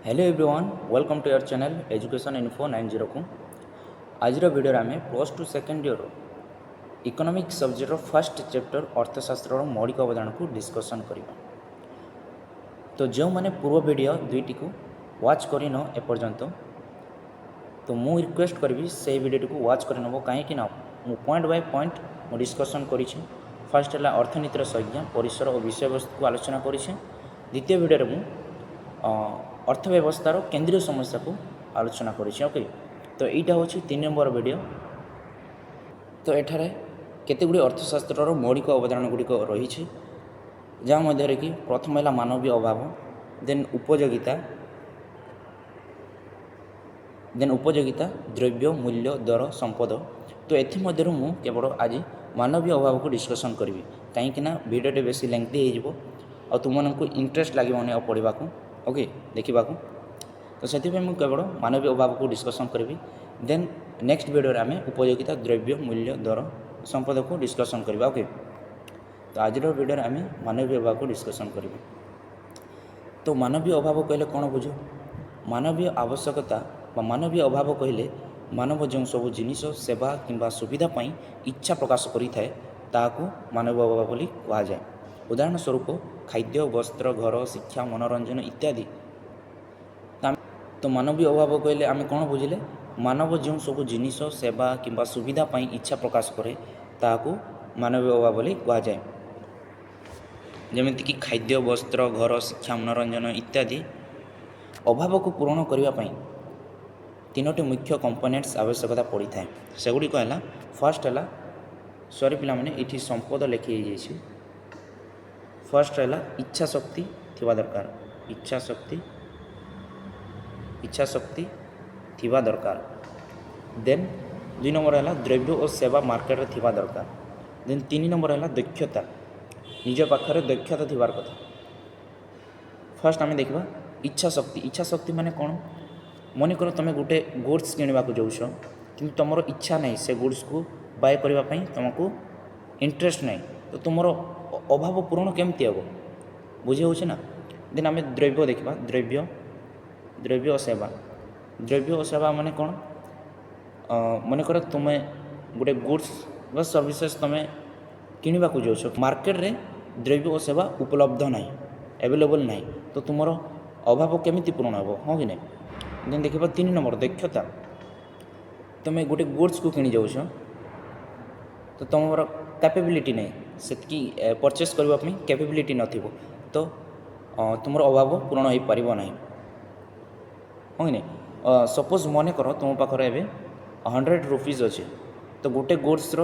Hello everyone, welcome to your channel Education Info 90କୁ। ଆଜିର ଭିଡ଼ିଓରେ ଆମେ +2 ସେକେଣ୍ଡ ଇୟର୍ ଇକୋନୋମିକ୍ସ ସବଜେକ୍ଟର ଫାର୍ଷ୍ଟ ଚାପ୍ଟର ଅର୍ଥଶାସ୍ତ୍ରର ମୌଳିକ ଅବଧାରଣାକୁ ଡିସ୍କସନ୍ କରିବା। ତ ଯେଉଁମାନେ ପୂର୍ବ ଭିଡ଼ିଓ ଦୁଇଟିକୁ ୱାଚ୍ କରିନ ଏପର୍ଯ୍ୟନ୍ତ, ତ ମୁଁ ରିକ୍ୱେଷ୍ଟ କରିବି ସେଇ ଭିଡ଼ିଓଟିକୁ ୱାଚ୍ କରିନେବ, କାହିଁକି ନା ମୁଁ ପଏଣ୍ଟ ବାଇ ପଏଣ୍ଟ ମୁଁ ଡିସ୍କସନ୍ କରିଛି। ଫାର୍ଷ୍ଟ ହେଲା ଅର୍ଥନୀତିର ସଂଜ୍ଞା, ପରିସର ଓ ବିଷୟବସ୍ତୁକୁ ଆଲୋଚନା କରିଛି। ଦ୍ୱିତୀୟ ଭିଡ଼ିଓରେ ମୁଁ ଅର୍ଥ ବ୍ୟବସ୍ଥାର କେନ୍ଦ୍ରୀୟ ସମସ୍ୟାକୁ ଆଲୋଚନା କରିଛି। ଓକେ, ତ ଏଇଟା ହେଉଛି 3 ନମ୍ବର ଭିଡ଼ିଓ। ତ ଏଠାରେ କେତେ ଗୁଡ଼ିଏ ଅର୍ଥଶାସ୍ତ୍ରର ମୌଳିକ ଅବଧାରଣା ଗୁଡ଼ିକ ରହିଛି, ଯାହା ମଧ୍ୟରେ କି ପ୍ରଥମ ହେଲା ମାନବୀୟ ଅଭାବ, ଦେନ୍ ଉପଯୋଗିତା, ଦେନ୍ ଉପଯୋଗିତା, ଦ୍ରବ୍ୟ ମୂଲ୍ୟ, ଦର, ସମ୍ପଦ। ତ ଏଥିମଧ୍ୟରୁ ମୁଁ କେବଳ ଆଜି ମାନବୀୟ ଅଭାବକୁ ଡିସ୍କସନ୍ କରିବି, କାହିଁକିନା ଭିଡ଼ିଓଟି ବେଶୀ ଲେନ୍ଥି ହେଇଯିବ ଆଉ ତୁମମାନଙ୍କୁ ଇଣ୍ଟରେଷ୍ଟ ଲାଗିବନି ଆଉ ପଢ଼ିବାକୁ, ଓକେ, ଦେଖିବାକୁ। ତ ସେଥିପାଇଁ ମୁଁ କେବଳ ମାନବୀୟ ଅଭାବକୁ ଡିସ୍କସନ୍ କରିବି। ଦେନ୍ ନେକ୍ସଟ ଭିଡ଼ିଓରେ ଆମେ ଉପଯୋଗିତା, ଦ୍ରବ୍ୟ ମୂଲ୍ୟ, ଦର, ସମ୍ପଦକୁ ଡିସ୍କସନ୍ କରିବା। ଓକେ, ତ ଆଜିର ଭିଡ଼ିଓରେ ଆମେ ମାନବୀୟ ଅଭାବକୁ ଡିସ୍କସନ୍ କରିବା। ତ ମାନବୀୟ ଅଭାବ କହିଲେ କ'ଣ ବୁଝ? ମାନବୀୟ ଆବଶ୍ୟକତା ବା ମାନବୀୟ ଅଭାବ କହିଲେ ମାନବ ଯେଉଁ ସବୁ ଜିନିଷ, ସେବା କିମ୍ବା ସୁବିଧା ପାଇଁ ଇଚ୍ଛା ପ୍ରକାଶ କରିଥାଏ, ତାହାକୁ ମାନବୀୟ ଅଭାବ ବୋଲି କୁହାଯାଏ। ଉଦାହରଣ ସ୍ୱରୂପ ଖାଦ୍ୟ, ବସ୍ତ୍ର, ଘର, ଶିକ୍ଷା, ମନୋରଞ୍ଜନ ଇତ୍ୟାଦି। ତ ମାନବୀୟ ଅଭାବ କହିଲେ ଆମେ କ'ଣ ବୁଝିଲେ? ମାନବ ଯେଉଁ ସବୁ ଜିନିଷ, ସେବା କିମ୍ବା ସୁବିଧା ପାଇଁ ଇଚ୍ଛା ପ୍ରକାଶ କରେ, ତାହାକୁ ମାନବୀୟ ଅଭାବ ବୋଲି କୁହାଯାଏ, ଯେମିତିକି ଖାଦ୍ୟ, ବସ୍ତ୍ର, ଘର, ଶିକ୍ଷା, ମନୋରଞ୍ଜନ ଇତ୍ୟାଦି। ଅଭାବକୁ ପୂରଣ କରିବା ପାଇଁ ତିନୋଟି ମୁଖ୍ୟ କମ୍ପୋନେଣ୍ଟସ୍ ଆବଶ୍ୟକତା ପଡ଼ିଥାଏ। ସେଗୁଡ଼ିକ ହେଲା, ଫାର୍ଷ୍ଟ ହେଲା, ସରି ପିଲାମାନେ, ଏଇଠି ସମ୍ପଦ ଲେଖି ହେଇଯାଇଛି। ଫାର୍ଷ୍ଟ ହେଲା ଇଚ୍ଛା ଶକ୍ତି ଥିବା ଦରକାର, ଇଚ୍ଛା ଶକ୍ତି, ଇଚ୍ଛା ଶକ୍ତି ଥିବା ଦରକାର। ଦେନ୍ 2 ନମ୍ବର ହେଲା ଦ୍ରବ୍ୟ ଓ ସେବା ମାର୍କେଟରେ ଥିବା ଦରକାର। ଦେନ୍ 3 ନମ୍ବର ହେଲା ଦକ୍ଷତା, ନିଜ ପାଖରେ ଦକ୍ଷତା ଥିବାର କଥା। ଫାର୍ଷ୍ଟ ଆମେ ଦେଖିବା ଇଚ୍ଛା ଶକ୍ତି। ଇଚ୍ଛା ଶକ୍ତି ମାନେ କ'ଣ? ମନେକର ତୁମେ ଗୋଟେ ଗୁଡ୍ସ କିଣିବାକୁ ଯାଉଛ, କିନ୍ତୁ ତୁମର ଇଚ୍ଛା ନାହିଁ ସେ ଗୁଡ୍ସକୁ ବାୟ କରିବା ପାଇଁ, ତୁମକୁ ଇଣ୍ଟରେଷ୍ଟ ନାହିଁ, ତ ତୁମର ଅଭାବ ପୂରଣ କେମିତି ହେବ? ବୁଝି ହେଉଛି ନା? ଦେନ୍ ଆମେ ଦ୍ରବ୍ୟ ଦେଖିବା। ଦ୍ରବ୍ୟ, ଦ୍ରବ୍ୟ ଓ ସେବା। ଦ୍ରବ୍ୟ ଓ ସେବା ମାନେ କ'ଣ? ମନେକର ତୁମେ ଗୋଟେ ଗୁଡ୍ସ ବା ସର୍ଭିସେସ୍ ତୁମେ କିଣିବାକୁ ଯାଉଛ, ମାର୍କେଟରେ ଦ୍ରବ୍ୟ ଓ ସେବା ଉପଲବ୍ଧ ନାହିଁ, ଆଭେଲେବଲ୍ ନାହିଁ, ତ ତୁମର ଅଭାବ କେମିତି ପୂରଣ ହେବ? ହଁ କି ନାହିଁ? ଦେନ୍ ଦେଖିବା 3 ନମ୍ବର ଦକ୍ଷତା। ତୁମେ ଗୋଟେ ଗୁଡ୍ସକୁ କିଣି ଯାଉଛ, ତ ତୁମର କ୍ୟାପେବିଲିଟି ନାହିଁ, ସେତିକି ପରଚେସ୍ କରିବା ପାଇଁ କ୍ୟାପେବିଲିଟି ନଥିବ, ତ ତୁମର ଅଭାବ ପୂରଣ ହୋଇପାରିବ ନାହିଁ। ହଁ କି ନାହିଁ? ସପୋଜ୍ ମନେକର ତୁମ ପାଖରେ ଏବେ 100 ରୁପିଜ୍ ଅଛି, ତ ଗୋଟେ ଗୁଡ୍ସର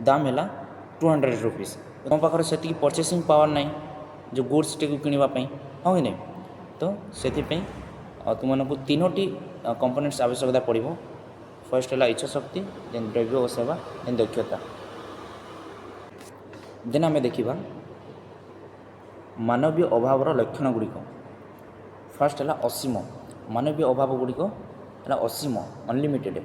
ଦାମ ହେଲା 200 ରୁପିଜ୍। ତୁମ ପାଖରେ ସେତିକି ପରଚେସିଂ ପାୱାର ନାହିଁ ଯେଉଁ ଗୁଡ୍ସଟିକୁ କିଣିବା ପାଇଁ। ହଁ କି ନାହିଁ? ତ ସେଥିପାଇଁ ତୁମମାନଙ୍କୁ ତିନୋଟି କମ୍ପୋନେଣ୍ଟସ୍ ଆବଶ୍ୟକତା ପଡ଼ିବ। ଫାର୍ଷ୍ଟ ହେଲା ଇଚ୍ଛା ଶକ୍ତି, ଦେନ୍ ଦ୍ରବ୍ୟ ଓ ସେବା, ଦେନ୍ ଦକ୍ଷତା। ଦେନ୍ ଆମେ ଦେଖିବା ମାନବୀୟ ଅଭାବର ଲକ୍ଷଣ ଗୁଡ଼ିକ। ଫାର୍ଷ୍ଟ ହେଲା ଅସୀମ। ମାନବୀୟ ଅଭାବ ଗୁଡ଼ିକ ହେଲା ଅସୀମ, ଅନଲିମିଟେଡ଼।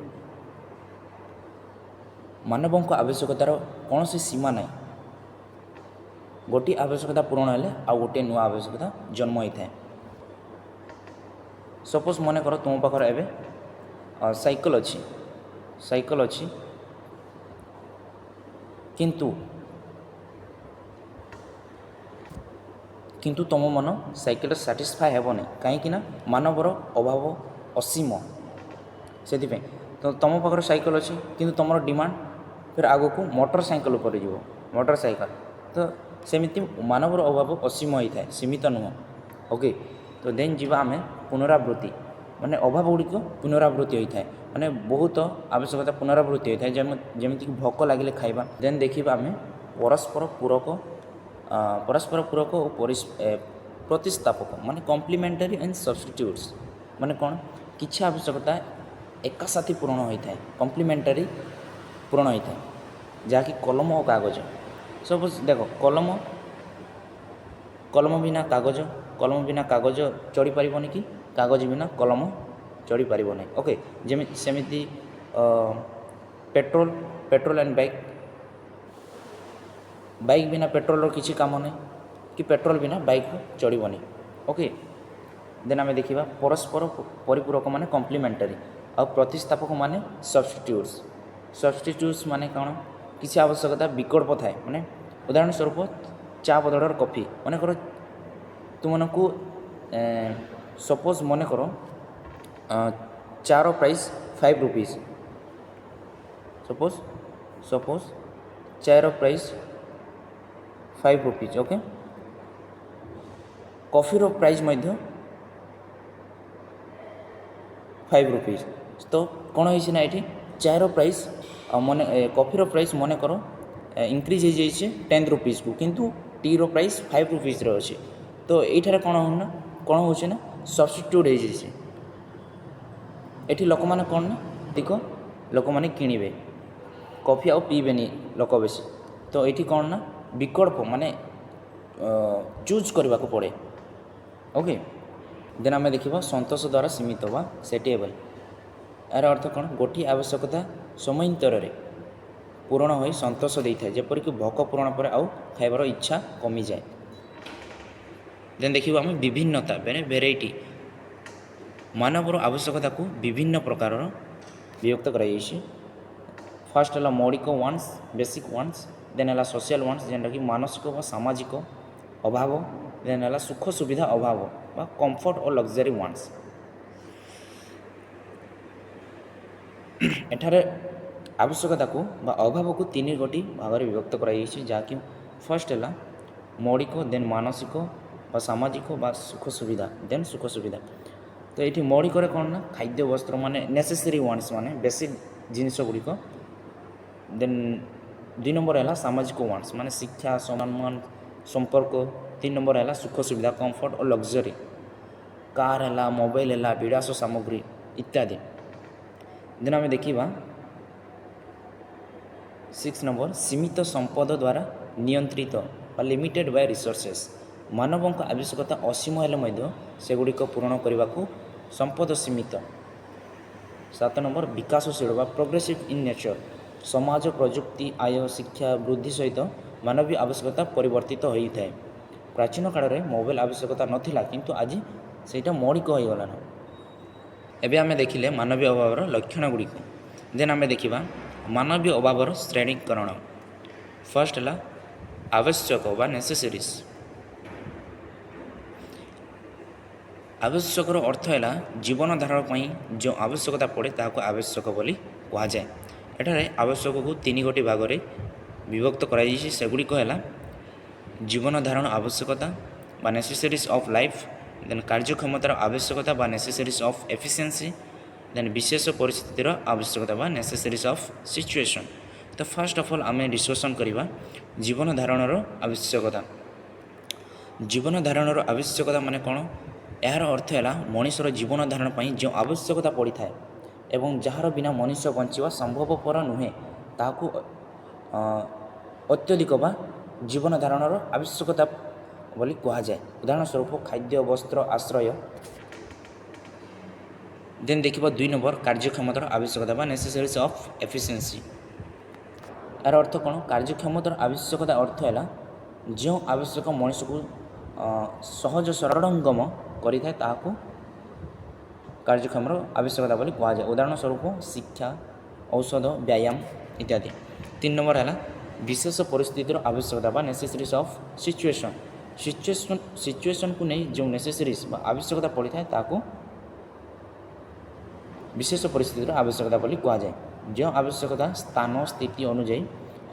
ମାନବଙ୍କ ଆବଶ୍ୟକତାର କୌଣସି ସୀମା ନାହିଁ। ଗୋଟିଏ ଆବଶ୍ୟକତା ପୂରଣ ହେଲେ ଆଉ ଗୋଟିଏ ନୂଆ ଆବଶ୍ୟକତା ଜନ୍ମ ହୋଇଥାଏ। ସପୋଜ୍ ମନେକର ତୁମ ପାଖରେ ଏବେ ସାଇକେଲ ଅଛି, ସାଇକେଲ ଅଛି, କିନ୍ତୁ ତୁମ ମନ ସାଇକେଲରେ ସାଟିସ୍ଫାଏ ହେବନି, କାହିଁକି ନା ମାନବର ଅଭାବ ଅସୀମ। ସେଥିପାଇଁ ତ ତୁମ ପାଖରେ ସାଇକେଲ ଅଛି, କିନ୍ତୁ ତୁମର ଡିମାଣ୍ଡ ଫେର ଆଗକୁ ମୋଟର ସାଇକେଲ ଉପରେ ଯିବ, ମୋଟର ସାଇକେଲ। ତ ସେମିତି ମାନବର ଅଭାବ ଅସୀମ ହୋଇଥାଏ, ସୀମିତ ନୁହଁ। ଓକେ, ତ ଦେନ୍ ଯିବା ଆମେ ପୁନରାବୃତ୍ତି। ମାନେ ଅଭାବ ଗୁଡ଼ିକ ପୁନରାବୃତ୍ତି ହୋଇଥାଏ, ମାନେ ବହୁତ ଆବଶ୍ୟକତା ପୁନରାବୃତ୍ତି ହୋଇଥାଏ, ଯେମିତିକି ଭୋକ ଲାଗିଲେ ଖାଇବା। ଦେନ୍ ଦେଖିବା ଆମେ ପରସ୍ପର ପୂରକ, ପରସ୍ପର ପୂରକ ଓ ପ୍ରତିସ୍ଥାପକ, ମାନେ କମ୍ପ୍ଲିମେଣ୍ଟାରୀ ଆଣ୍ଡ ସବଷ୍ଟିଟ୍ୟୁଟ୍ସ। ମାନେ କ'ଣ? କିଛି ଆବଶ୍ୟକତା ଏକାସାଥୀ ପୂରଣ ହୋଇଥାଏ, କମ୍ପ୍ଲିମେଣ୍ଟାରୀ ପୂରଣ ହୋଇଥାଏ, ଯାହାକି କଲମ ଓ କାଗଜ। ସପୋଜ୍ ଦେଖ, କଲମ, କଲମ ବିନା କାଗଜ, କଲମ ବିନା କାଗଜ ଚଳିପାରିବନି କି କାଗଜ ବିନା କଲମ ଚଳିପାରିବ ନାହିଁ। ଓକେ, ଯେମିତି ସେମିତି petrol, petrol and bike. Bike ବିନା ପେଟ୍ରୋଲର କିଛି କାମ ନାହିଁ କି ପେଟ୍ରୋଲ ବିନା ବାଇକ୍ ଚଳିବନି। ଓକେ। ଦେନ୍ ଆମେ ଦେଖିବା ପରସ୍ପର ପରିପୂରକ ମାନେ କମ୍ପ୍ଲିମେଣ୍ଟାରୀ ଆଉ ପ୍ରତିସ୍ଥାପକ ମାନେ ସବଷ୍ଟିଟ୍ୟୁଟ୍ସ। ସବଷ୍ଟିଟ୍ୟୁଟ୍ସ ମାନେ କ'ଣ? କିଛି ଆବଶ୍ୟକତା ବିକଳ୍ପ ଥାଏ, ମାନେ ଉଦାହରଣ ସ୍ୱରୂପ ଚା ବଦଳରେ କଫି। ମନେକର ତୁମମାନଙ୍କୁ ସପୋଜ୍ ମନେକର ଚାର ପ୍ରାଇସ୍ 5 ରୁପିଜ୍, ସପୋଜ୍ ଚାର ପ୍ରାଇସ୍ 5 ରୁପିଜ୍, ଓକେ, କଫିର ପ୍ରାଇସ୍ ମଧ୍ୟ 5 ରୁପିଜ୍। ତ କ'ଣ ହେଇଛି ନା ଏଠି ଚାର ପ୍ରାଇସ୍ ମନେ କଫିର ପ୍ରାଇସ୍ ମନେକର ଇନକ୍ରିଜ୍ ହେଇଯାଇଛି 10 ରୁପିଜ୍କୁ, କିନ୍ତୁ ଟିର ପ୍ରାଇସ୍ 5 ରୁପିଜ୍ରେ ଅଛି। ତ ଏଇଠାରେ କ'ଣ ନା କ'ଣ ହେଉଛି ନା ସବଷ୍ଟିଟ୍ୟୁଟ୍ ହେଇଯାଇଛି। ଏଠି ଲୋକମାନେ କ'ଣ ନା ଅଧିକ ଲୋକମାନେ କିଣିବେ, କଫି ଆଉ ପିଇବେନି ଲୋକ ବେଶୀ। ତ ଏଇଠି କ'ଣ ନା ବିକଳ୍ପ ମାନେ ଚୁଜ୍ କରିବାକୁ ପଡ଼େ। ଓକେ, ଦେନ୍ ଆମେ ଦେଖିବା ସନ୍ତୋଷ ଦ୍ୱାରା ସୀମିତ ବା ସେଟିଏବଲ୍। ଏହାର ଅର୍ଥ କ'ଣ? ଗୋଟିଏ ଆବଶ୍ୟକତା ସମୟାନ୍ତରରେ ପୂରଣ ହୋଇ ସନ୍ତୋଷ ଦେଇଥାଏ, ଯେପରିକି ଭୋକ ପୂରଣ ପରେ ଆଉ ଖାଇବାର ଇଚ୍ଛା କମିଯାଏ। ଦେନ୍ ଦେଖିବା ଆମେ ବିଭିନ୍ନତା ମାନେ ଭେରାଇଟି। ମାନବର ଆବଶ୍ୟକତାକୁ ବିଭିନ୍ନ ପ୍ରକାରର ବିଭକ୍ତ କରାଯାଇଛି। ଫାର୍ଷ୍ଟ ହେଲା ମୌଳିକ ୱାଣ୍ଟସ୍, ବେସିକ୍ ୱାଣ୍ଟସ୍। ଦେନ୍ ହେଲା ସୋସିଆଲ୍ ୱାଣ୍ଟସ୍, ଯେନ୍ଟାକି ମାନସିକ ବା ସାମାଜିକ ଅଭାବ। ଦେନ୍ ହେଲା ସୁଖ ସୁବିଧା ଅଭାବ ବା କମ୍ଫର୍ଟ ଓ ଲକ୍ଜରୀ ୱାଣ୍ଟସ୍। ଏଠାରେ ଆବଶ୍ୟକତାକୁ ବା ଅଭାବକୁ ତିନି ଗୋଟି ଭାଗରେ ବିଭକ୍ତ କରାଯାଇଛି, ଯାହାକି ଫାର୍ଷ୍ଟ ହେଲା ମୌଳିକ, ଦେନ୍ ମାନସିକ ବା ସାମାଜିକ ବା ସୁଖ ସୁବିଧା, ଦେନ୍ ସୁଖ ସୁବିଧା। ତ ଏଇଠି ମୌଳିକରେ କ'ଣ ନା ଖାଦ୍ୟ, ବସ୍ତ୍ର, ମାନେ ନେସେସରୀ ୱାଣ୍ଟସ୍, ମାନେ ବେସିକ୍ ଜିନିଷ ଗୁଡ଼ିକ। ଦେନ୍ ଦୁଇ ନମ୍ବର ହେଲା ସାମାଜିକ ୱାଣ୍ଟସ୍, ମାନେ ଶିକ୍ଷା, ସମ୍ମାନ, ସମ୍ପର୍କ। ତିନି ନମ୍ବର ହେଲା ସୁଖ ସୁବିଧା, କମ୍ଫର୍ଟ ଓ ଲକ୍ଜରୀ, କାର୍ ହେଲା, ମୋବାଇଲ ହେଲା, ବିଳାସ ସାମଗ୍ରୀ ଇତ୍ୟାଦି। ଦେନ୍ ଆମେ ଦେଖିବା 6 ନମ୍ବର, ସୀମିତ ସମ୍ପଦ ଦ୍ୱାରା ନିୟନ୍ତ୍ରିତ ବା ଲିମିଟେଡ଼ ବାଇ ରିସୋର୍ସେସ୍। ମାନବଙ୍କ ଆବଶ୍ୟକତା ଅସୀମ ହେଲେ ମଧ୍ୟ ସେଗୁଡ଼ିକ ପୂରଣ କରିବାକୁ ସମ୍ପଦ ସୀମିତ। 7 ନମ୍ବର, ବିକାଶଶୀଳ ବା ପ୍ରୋଗ୍ରେସିଭ୍ ଇନ୍ ନେଚର୍। ସମାଜ, ପ୍ରଯୁକ୍ତି, ଆୟ, ଶିକ୍ଷା ବୃଦ୍ଧି ସହିତ ମାନବୀୟ ଆବଶ୍ୟକତା ପରିବର୍ତ୍ତିତ ହୋଇଥାଏ। ପ୍ରାଚୀନ କାଳରେ ମୋବାଇଲ ଆବଶ୍ୟକତା ନଥିଲା, କିନ୍ତୁ ଆଜି ସେଇଟା ମୌଳିକ ହୋଇଗଲାଣି। ଏବେ ଆମେ ଦେଖିଲେ ମାନବୀୟ ଅଭାବର ଲକ୍ଷଣ ଗୁଡ଼ିକୁ। ଦେନ୍ ଆମେ ଦେଖିବା ମାନବୀୟ ଅଭାବର ଶ୍ରେଣୀକରଣ। ଫାର୍ଷ୍ଟ ହେଲା ଆବଶ୍ୟକ ବା ନେସେସରିଜ୍। ଆବଶ୍ୟକର ଅର୍ଥ ହେଲା ଜୀବନ ଧାରଣ ପାଇଁ ଯେଉଁ ଆବଶ୍ୟକତା ପଡ଼େ, ତାହାକୁ ଆବଶ୍ୟକ ବୋଲି କୁହାଯାଏ। ଏଠାରେ ଆବଶ୍ୟକକୁ ତିନି ଗୋଟି ଭାଗରେ ବିଭକ୍ତ କରାଯାଇଛି। ସେଗୁଡ଼ିକ ହେଲା ଜୀବନ ଧାରଣ ଆବଶ୍ୟକତା ବା ନେସେସରିଜ୍ ଅଫ୍ ଲାଇଫ୍, ଦେନ୍ କାର୍ଯ୍ୟକ୍ଷମତାର ଆବଶ୍ୟକତା ବା ନେସେସରିଜ୍ ଅଫ୍ ଏଫିସିଏନ୍ସି, ଦେନ୍ ବିଶେଷ ପରିସ୍ଥିତିର ଆବଶ୍ୟକତା ବା ନେସେସରିଜ୍ ଅଫ୍ ସିଚୁଏସନ୍। ତ ଫାର୍ଷ୍ଟ ଅଫ୍ ଅଲ୍ ଆମେ ଡିସ୍କସନ୍ କରିବା ଜୀବନ ଧାରଣର ଆବଶ୍ୟକତା। ଜୀବନ ଧାରଣର ଆବଶ୍ୟକତା ମାନେ କ'ଣ? ଏହାର ଅର୍ଥ ହେଲା ମଣିଷର ଜୀବନ ଧାରଣ ପାଇଁ ଯେଉଁ ଆବଶ୍ୟକତା ପଡ଼ିଥାଏ ଏବଂ ଯାହାର ବିନା ମଣିଷ ବଞ୍ଚିବା ସମ୍ଭବପର ନୁହେଁ, ତାହାକୁ ଅତ୍ୟଧିକ ବା ଜୀବନ ଧାରଣର ଆବଶ୍ୟକତା ବୋଲି କୁହାଯାଏ। ଉଦାହରଣ ସ୍ୱରୂପ ଖାଦ୍ୟ, ବସ୍ତ୍ର, ଆଶ୍ରୟ। ଦେନ୍ ଦେଖିବା ଦୁଇ ନମ୍ବର, କାର୍ଯ୍ୟକ୍ଷମତାର ଆବଶ୍ୟକତା ବା ନେସେସରିଜ୍ ଅଫ୍ ଏଫିସିଏନ୍ସି। ଏହାର ଅର୍ଥ କ'ଣ? କାର୍ଯ୍ୟକ୍ଷମତାର ଆବଶ୍ୟକତା ଅର୍ଥ ହେଲା ଯେଉଁ ଆବଶ୍ୟକ ମଣିଷକୁ ସହଜ ସରଳଙ୍ଗମ କରିଥାଏ, ତାହାକୁ କାର୍ଯ୍ୟକ୍ଷମର ଆବଶ୍ୟକତା ବୋଲି କୁହାଯାଏ। ଉଦାହରଣ ସ୍ୱରୂପ ଶିକ୍ଷା, ଔଷଧ, ବ୍ୟାୟାମ ଇତ୍ୟାଦି। ତିନି ନମ୍ବର ହେଲା ବିଶେଷ ପରିସ୍ଥିତିର ଆବଶ୍ୟକତା ବା ନେସେସରିଜ୍ ଅଫ୍ ସିଚୁଏସନ୍। ସିଚୁଏସନ୍କୁ ନେଇ ଯେଉଁ ନେସେସରିଜ୍ ବା ଆବଶ୍ୟକତା ପଡ଼ିଥାଏ, ତାହାକୁ ବିଶେଷ ପରିସ୍ଥିତିର ଆବଶ୍ୟକତା ବୋଲି କୁହାଯାଏ। ଯେଉଁ ଆବଶ୍ୟକତା ସ୍ଥାନ ସ୍ଥିତି ଅନୁଯାୟୀ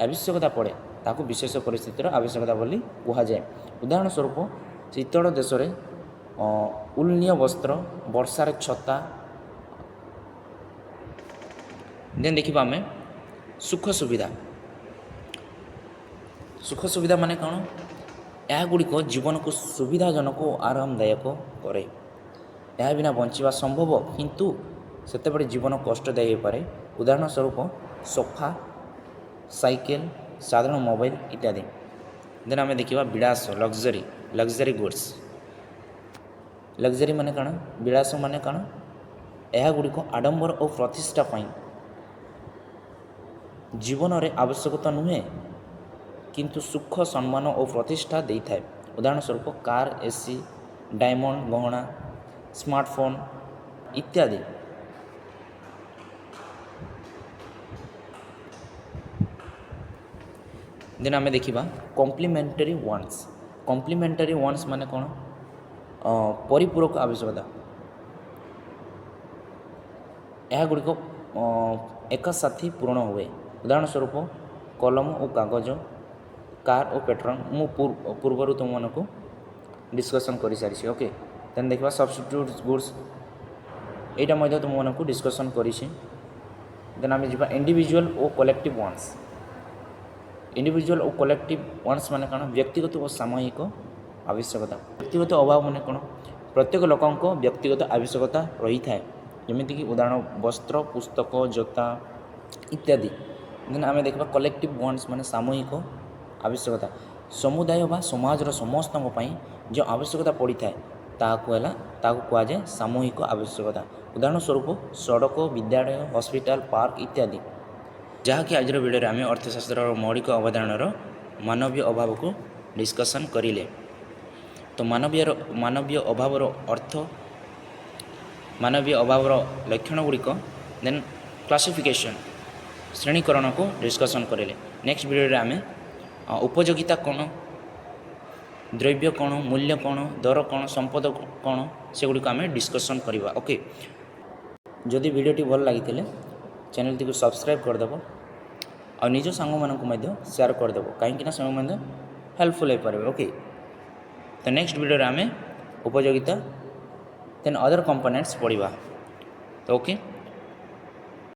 ଆବଶ୍ୟକତା ପଡ଼େ, ତାହାକୁ ବିଶେଷ ପରିସ୍ଥିତିର ଆବଶ୍ୟକତା ବୋଲି କୁହାଯାଏ। ଉଦାହରଣ ସ୍ୱରୂପ ଶୀତଳ ଦେଶରେ ଉଲ୍ନୀୟ ବସ୍ତ୍ର, ବର୍ଷାରେ ଛତା। ଦେନ୍ ଦେଖିବା ଆମେ ସୁଖ ସୁବିଧା। ସୁଖ ସୁବିଧା ମାନେ କ'ଣ? ଏହାଗୁଡ଼ିକ ଜୀବନକୁ ସୁବିଧାଜନକ ଓ ଆରାମଦାୟକ କରେ। ଏହା ବିନା ବଞ୍ଚିବା ସମ୍ଭବ, କିନ୍ତୁ ସେତେବେଳେ ଜୀବନ କଷ୍ଟଦାୟୀ ହୋଇପାରେ। ଉଦାହରଣ ସ୍ୱରୂପ ସୋଫା, ସାଇକେଲ, ସାଧାରଣ ମୋବାଇଲ ଇତ୍ୟାଦି। ଦେନ୍ ଆମେ ଦେଖିବା ବିଳାସ, ଲକ୍ଜରୀ, ଲକ୍ଜରୀ ଗୁଡ୍ସ। ଲକ୍ଜରୀ ମାନେ କ'ଣ? ବିଳାସ ମାନେ କ'ଣ? ଏହାଗୁଡ଼ିକ ଆଡ଼ମ୍ବର ଓ ପ୍ରତିଷ୍ଠା ପାଇଁ ଜୀବନରେ ଆବଶ୍ୟକତା ନୁହେଁ, କିନ୍ତୁ ସୁଖ, ସମ୍ମାନ ଓ ପ୍ରତିଷ୍ଠା ଦେଇଥାଏ। ଉଦାହରଣ ସ୍ୱରୂପ କାର୍, ଏସି, ଡାଇମଣ୍ଡ ଗହଣା। ସ୍ମାର୍ଟଫୋନ୍ ଇତ୍ୟାଦି। ଦେନ୍ ଆମେ ଦେଖିବା କମ୍ପ୍ଲିମେଣ୍ଟାରୀ ୱାଣ୍ଟସ୍। କମ୍ପ୍ଲିମେଣ୍ଟାରୀ ୱାଣ୍ଟସ୍ ମାନେ କ'ଣ? ପରିପୂରକ ଆବଶ୍ୟକତା। ଏହାଗୁଡ଼ିକ ଏକାସାଥୀ ପୂରଣ ହୁଏ। ଉଦାହରଣ ସ୍ୱରୂପ, କଲମ ଓ କାଗଜ, କାର୍ ଓ ପେଟ୍ରୋଲ। ମୁଁ ପୂର୍ବରୁ ତୁମମାନଙ୍କୁ ଡିସ୍କସନ୍ କରିସାରିଛି। ଓକେ, ଦେନ୍ ଦେଖିବା ସବଷ୍ଟିଟ୍ୟୁଟ୍ ଗୁଡ୍ସ। ଏଇଟା ମଧ୍ୟ ତୁମମାନଙ୍କୁ ଡିସ୍କସନ୍ କରିଛି। ଦେନ୍ ଆମେ ଯିବା ଇଣ୍ଡିଭିଜୁଆଲ୍ ଓ କଲେକ୍ଟିଭ୍ ୱାଣ୍ଟସ୍। ଇଣ୍ଡିଭିଜୁଆଲ୍ ଓ କଲେକ୍ଟିଭ୍ ୱାଣ୍ଟସ୍ ମାନେ କ'ଣ? ବ୍ୟକ୍ତିଗତ ଓ ସାମୂହିକ ଆବଶ୍ୟକତା। ବ୍ୟକ୍ତିଗତ ଅଭାବ ମାନେ କ'ଣ? ପ୍ରତ୍ୟେକ ଲୋକଙ୍କ ବ୍ୟକ୍ତିଗତ ଆବଶ୍ୟକତା ରହିଥାଏ, ଯେମିତିକି ଉଦାହରଣ ବସ୍ତ୍ର, ପୁସ୍ତକ, ଜୋତା ଇତ୍ୟାଦି। ଦେନ୍ ଆମେ ଦେଖିବା କଲେକ୍ଟିଭ୍ ୱାଣ୍ଟସ୍ ମାନେ ସାମୂହିକ ଆବଶ୍ୟକତା। ସମୁଦାୟ ବା ସମାଜର ସମସ୍ତଙ୍କ ପାଇଁ ଯେଉଁ ଆବଶ୍ୟକତା ପଡ଼ିଥାଏ, ତାହାକୁ କୁହାଯାଏ ସାମୂହିକ ଆବଶ୍ୟକତା। ଉଦାହରଣ ସ୍ୱରୂପ, ସଡ଼କ, ବିଦ୍ୟାଳୟ, ହସ୍ପିଟାଲ, ପାର୍କ ଇତ୍ୟାଦି। ଯାହାକି ଆଜିର ଭିଡ଼ିଓରେ ଆମେ ଅର୍ଥଶାସ୍ତ୍ରର ମୌଳିକ ଅବଧାରଣାର ମାନବୀୟ ଅଭାବକୁ ଡିସ୍କସନ୍ କରିଲେ। ତ ମାନବୀୟ ଅଭାବର ଅର୍ଥ, ମାନବୀୟ ଅଭାବର ଲକ୍ଷଣ ଗୁଡ଼ିକ, ଦେନ୍ କ୍ଲାସିଫିକେସନ୍, ଶ୍ରେଣୀକରଣକୁ ଡିସ୍କସନ୍ କରିଲେ। ନେକ୍ସଟ ଭିଡ଼ିଓରେ ଆମେ ଉପଯୋଗିତା କ'ଣ, ଦ୍ରବ୍ୟ କ'ଣ, ମୂଲ୍ୟ କ'ଣ, ଦର କ'ଣ, ସମ୍ପଦ କ'ଣ, ସେଗୁଡ଼ିକ ଆମେ ଡିସ୍କସନ୍ କରିବା। ଓକେ, ଯଦି ଭିଡ଼ିଓଟି ଭଲ ଲାଗିଥିଲେ ଚ୍ୟାନେଲଟିକୁ ସବସ୍କ୍ରାଇବ୍ କରିଦେବ ଆଉ ନିଜ ସାଙ୍ଗମାନଙ୍କୁ ମଧ୍ୟ ସେୟାର କରିଦେବ, କାହିଁକିନା ସେମାନେ ମଧ୍ୟ ହେଲ୍ପଫୁଲ୍ ହେଇପାରିବେ। ଓକେ, ତ ନେକ୍ସଟ ଭିଡ଼ିଓରେ ଆମେ ଉପଯୋଗିତା, ଦେନ୍ ଅଦର କମ୍ପୋନେଣ୍ଟସ୍ ପଢ଼ିବା। ତ ଓକେ।